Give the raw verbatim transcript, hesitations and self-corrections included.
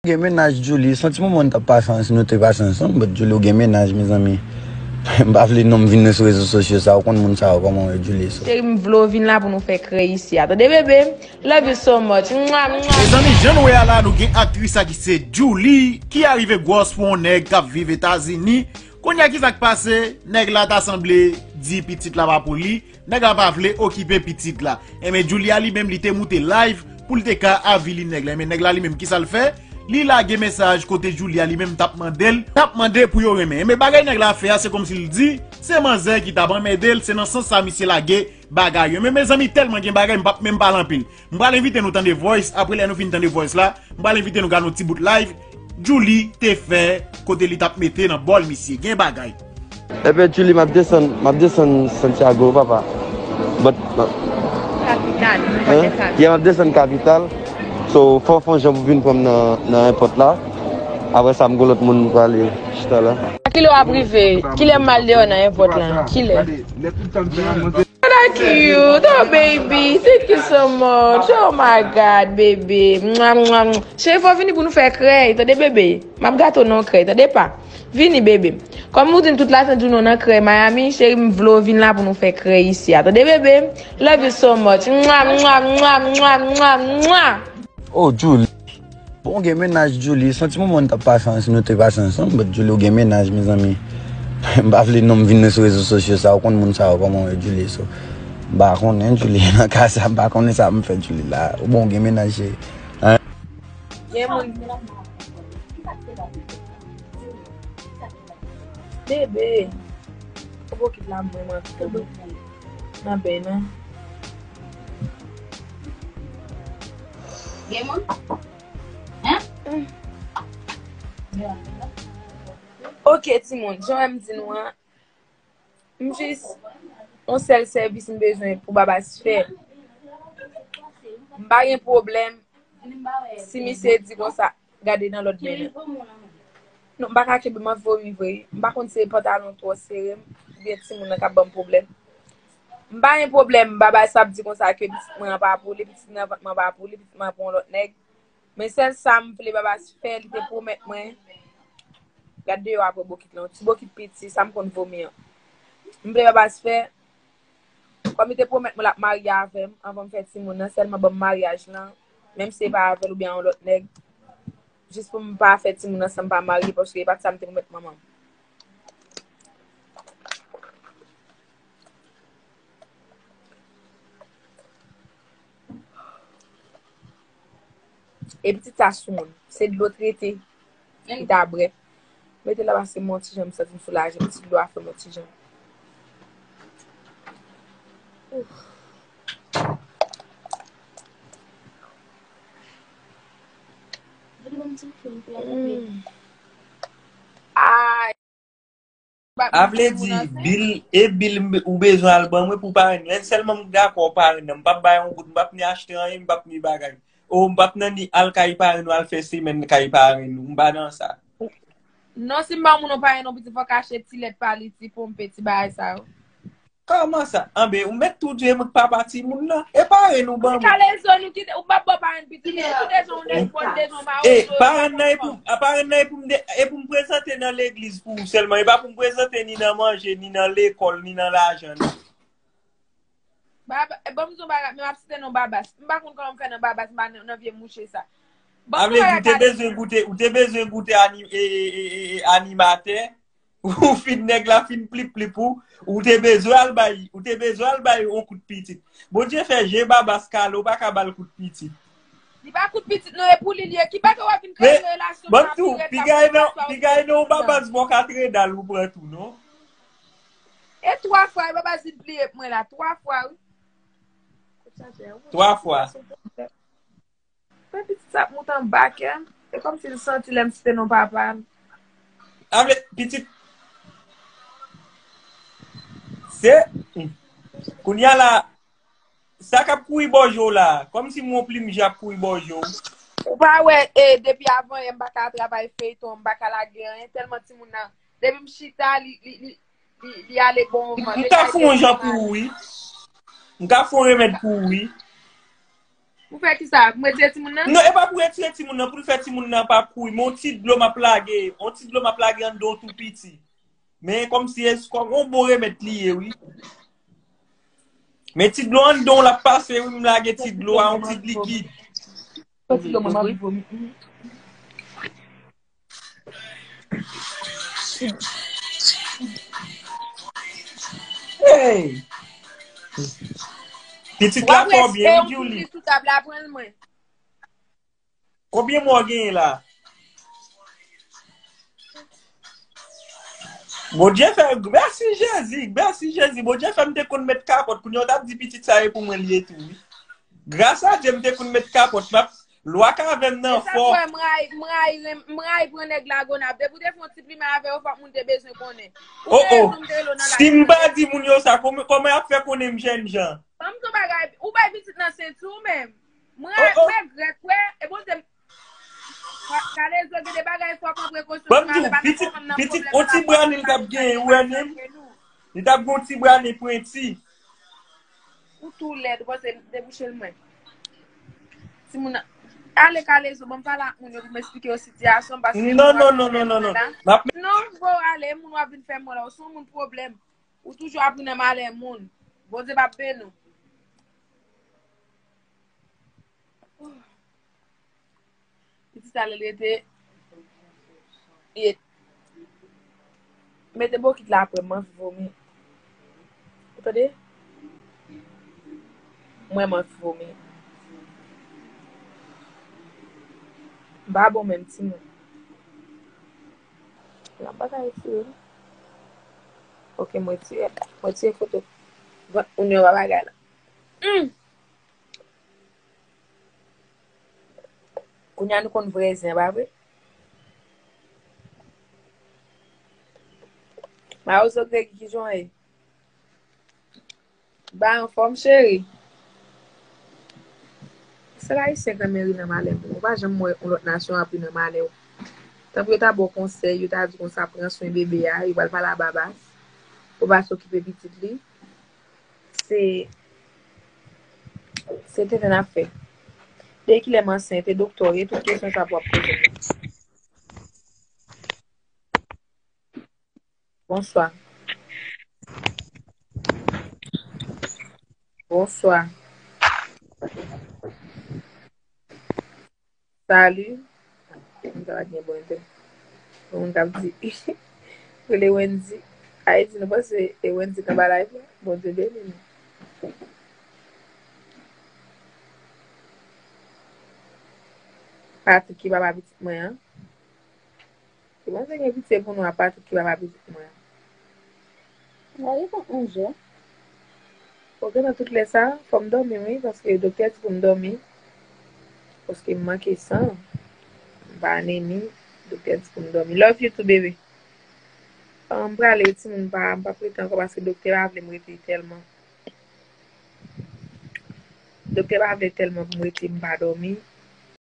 Gen mennaj Djouly, santi moman n t ap pase ansanm, nou te pase ansanm, but Djouly ou gen mennaj, mezanmi. M pa vle non m vin nan sou rezo sosyo sa, ou konn moun sa yo, kòman w ye, Djouly, so. Cheri, m vle w vin la pou nou fè krèy isi a. Tande, bebe? Love you so much. Mwa, mwa. Mezanmi, jan nou wè a la, nou gen aktris sa ki se Djouly, ki arive gwòs pou yon nèg k ap viv Etazini. Kounye a, kisa k pase? Nèg la ta sanble di pitit la pa pou li. Nèg la pa vle okipe pitit la. Enben, Djouly a li menm, li te moute live pou li te ka avili nèg la. Enben, nèg la li menm, kisa l fè? Li lage mesaj kote Djouly a li menm t ap mande l, t ap mande pou yo renmen. Enben, bagay nèg la fè a, se kòmsi l di, se manzè ki t ap anmède l, se nan sans sa misye lage bagay yo. Men, mezanmi, tèlman gen bagay, m p ap menm pale anpil. M pral envite nou tande voice, apre lè nou fin tande voice la, m pral envite nou gade yon ti bout live Djouly te fè kote li t ap mete nan bòl misye. Gen bagay. Enben, Djouly, m ap desann, m ap desann Santiago, papa. But, but, Kapital, hein? Yeah, m ap desann kapital. So, fò w fè yon jan pou vin pran m nan, nan èpòt la. Apre sa, m gon lòt moun m prale chita la. Kilè w ap rive? Kilè m al deyò nan èpòt la? Kilè? What are you? Oh, baby, thank you so much. Oh my God, baby. Mwa, mwa, mwa. Cheri, fò w vini pou nou fè krèy, tande, bebe? M ap gate w nan krèy, tande, pa? Vini, bebe. Kòm ou di m tout lajan jounen w nan krèy Miami, cheri, m vle w vin la pou nou fè krèy isi a, tande, bebe? Love you so much. Mwa, mwa, mwa, mwa, mwa, mwa. Oh, Djouly. Bon, gen mennaj Djouly, santi moman n t ap pase ansanm, nou te pase ansanm, but Djouly ou gen mennaj, mezanmi. M pa vle non m vin nan sou rezo sosyo sa, ou konn moun sa yo, kòman w ye, Djouly, so. M pa konnen, Djouly, nan ka sa, m pa konnen sa m fè Djouly la. Bon, ou gen mennaj, cheri. Hein? Gen moun. Bebe. Ou bokit la mwen, mwen. Nan ben, non. Gen moun? Hein? Ok, timoun, jan m di nou an, m jis, yon sèl sèvis m bezwen pou Babas fè. M pa gen pwoblèm si misye di konsa, gade nan lòt men. Non, m pa ka kenbe, m ap vomi vre. M pa konn se pantalon twò sere m, oubyen timoun nan k ap ban m pwoblèm. M pa gen pwoblèm, Babas ap di konsa ke pitit mwen an pa pou li, pitit nan vant mwen pa pou li, pitit mwen an pou yon lòt nèg. Men sèl sa m vle Babas fè, li te pwomèt mwen. Gad deyò apre bokit lan, yon ti bokit piti, sa m konn vomi an. M vle Babas fè, kòm li te pwomèt mwen l ap marye avè m anvan m fè timoun nan, sèlman ban m maryaj lan, menm si se pa avè l oubyen yon lòt nèg, jis pou m pa fè timoun nan san m pa marye, paske e pa t sa m te pwomèt manman m. E pitit sa sou moun. Se dlo trete li ta bwè. Mete la pase m yon ti jan, m santi m soulaje. Ti dlo a fè m yon ti jan. Ouf. Mm. Ay. A vle di, bil, e bil m- ou bezwen al ban mwen pou parenn. Lè sèlman m dakò parenn nan, m p ap bay yon goud, m p ap ni achte anyen, m p ap ni bagay. O, m p ap nan ni al kay parenn ou al fè semèn kay parenn ou, m pa nan sa. Non, si m ba moun yon parenn, yon pitit fòk achte ti lèt pa li, ti ponpe, ti bagay sa yo. Kòman sa? Anben, ou mèt tou di e mwen k papa timoun nan. E parenn ou ban mwen. Ka lezon nou kite, ou p ap ba parenn pitit, men tou dejan yon nèg pòt dejan yon mawozo. E parenn nan e pou, a parenn nan e pou m de- e pou m prezante nan legliz pou ou sèlman. E pa pou m prezante ni nan manje, ni nan lekòl, ni nan lajan, non. Baba, e ban m di yon bagay, men m ap site non Babas. M pa konn kòman m fè nan Babas, m pa nan, nan vye mouche sa. Ban m di yon bagay. A vle di, ou te bezwen goute, ou te bezwen goute ani- e- e- e- e- animatè. Ou fin nèg la fin plip plip ou, ou te bezwen al bay, ou te bezwen al bay yon kout pitit. Bondye fè je Babas kale, ou pa ka ba l kout pitit. Li pa kout pitit non, e pou li l ye. Ki bagay w ap vin kraze relasyon sa, piga e nan, piga e nan yon Babas bò katredal ou pran tou, non? E twa fwa, e Babas vin pliye pou mwen la, twa fwa, wi. Twa fwa. Men pitit sa ap moute anba kè m. E kòmsi l santi lè m site non papa l. A vle, pitit. Se, kounye a la, sa k ap kouri bò je w la, kòmsi m wè yon plim je ap kouri bò je w. Ou pa wè, e, depi avan yè m pa ka travay feyton, m pa ka lage anyen, tèlman timoun nan, depi m chita, li, li, li, li, li ale bon van. M ka fè yon jan pou ou, wi. M ka fè yon remèd pou ou, wi. Pou fè ki sa? Pou m retire timoun nan? Non, e pa pou retire timoun nan, pou l fè timoun nan pa kouri. Men yon ti dlo m ap lage, yon ti dlo m ap lage anndan yon tou piti. Men kòmsi e kòm yon bon remèd li ye, wi. Men ti dlo anndan w l ap pase, wi, m lage ti dlo a, yon ti likid. Yon ti dlo mwen, m ap vomi. Hey! Pitit la fò byen, wi, Julie. Sou tab la, pran l mwen. Konbyen mwa w genyen la? Bondye fè, mèsi Jezi, mèsi Jezi. Bondye fè m te konn met kapòt, kounye a w t ap di pitit sa e pou mwen li ye tou, wi. Gras a Dye, m te konn met kapòt, m ap, lwa kavèm nan fò. E sa k fè m rayi, m rayi, m rayi pran nèg Lagonab. Depi w te fè yon ti plimen avè yo, fòk moun te bezwen konnen. Ou te rezon m te rele w nan Lagonab. Si m pa di moun yo sa, kòman, kòman y ap fè konnen m jènjan? Ban m di w bagay, ou bay pitit nan senti w menm. Mwen, mwen regrèt, wè, e Bondye m. Kalezo gen de bagay fò pran prekosyon. Ban m di w, pitit, pitit, yon ti bra li t ap genyen, ou wè ni m? Li t ap gen yon ti bra li pwenti. Ou tou lèd, ou panse debouche l mwen. Timoun nan, ale Kalezo, ban m pale ak moun yo pou m eksplike yo sitiyasyon m, paske non, non, non, non, non, non. Non, bro, ale, moun w ap vin fè m wè la, ou se yon moun pwoblèm. Ou toujou ap ri nan malè moun. Bondye p ap beni w. Pitit sa lè l rete, e, mete bokit la apre m, m anvi vomi. Ou tande? Mwen, m anvi vomi. M pa bon menm, timoun. L ap batay tou. Ok, mwen retire, mwen retire foto. Vant moun yo pa bagay la. Hmm. Kounye a nou konn vrè zen, pa vre? Mawozo Greg, kijan w ye? Ba anfòm, cheri. Sèl Ayisyen k renmen ri nan malè moun. Ou pa janm wè yon lòt nasyon ap ri nan malè w. Tanpri yo ta ba w konsèy, yo ta di w konsa pran swen bebe a, yo pral pale a Babas. Pou Babas okipe pitit li. Se, se tenten n ap fè. Depi kilè m ansent, e doktè w ye, tout kesyon sa pou w ap poze m. Bonswa. Bonswa. Salut. M ta pa gen bon entènèt. Yon moun k ap di, rele Wendy. Ayiti, nou panse e Wendy k anba live la? Bondye beni nou. Patrick ki papa pitit mwen an. Ou panse gen pitye pou nou a Patrick ki papa pitit mwen an? Gade tank onz è. Ok, nan tout lè sa, fò m dòmi, wi, paske doktè di pou m dòmi. Paske m manke san. M pa anemi, doktè di pou m dòmi. Love you too, bebe. Ah, m prale, timoun, m pa, m p ap rete ankò paske doktè pa vle m rete tèlman. Doktè pa vle tèlman pou m rete, m pa dòmi.